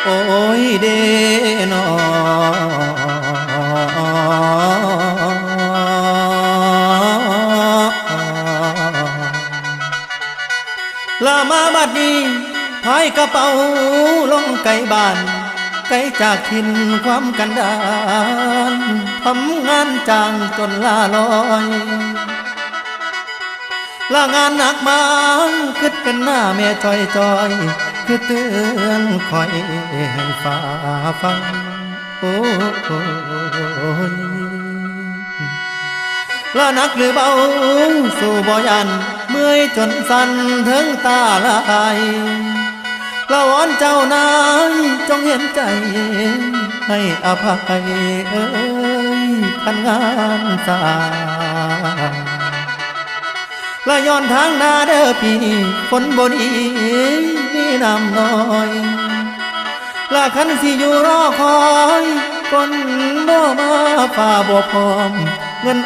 ໂອ້ຍເດນໍ ລະມາບັດນີ້ ພາຍກະເປົາລົງໄກບ້ານ ໄກຈາກຖິ່ນຄວາມກັນດານ ທຳງານຈ້າງຈົນລາລອຍ ລະງານໜັກມາ ຄິດເຫັນໜ້າແມ່ຈ່ອຍໆ ຄືເຕືອນຂ້ອຍໃຫ້ຝ່າຟັນ ໂອ້ຍ ລະໜັກຫຼືເບົາ ສູ້ບໍ່ຢ້ານ ເມື່ອຍຈົນສັ່ນເທິງຕາລາຍ ລະວອນເຈົ້ານາຍຈົ່ງເຫັນໃຈ ໃຫ້ອະໄພເອີຍ ຄັນງານຊ້າ ລະຍ້ອນທາງນາເດີປີນີ້ ຝົນບໍ່ດີມີນ້ຳໜ້ອຍ ລະຄັນຊິຢູ່ລໍຄອຍ ຝົນບໍ່ມາຟ້າບໍ່ພ້ອມ ເງິນ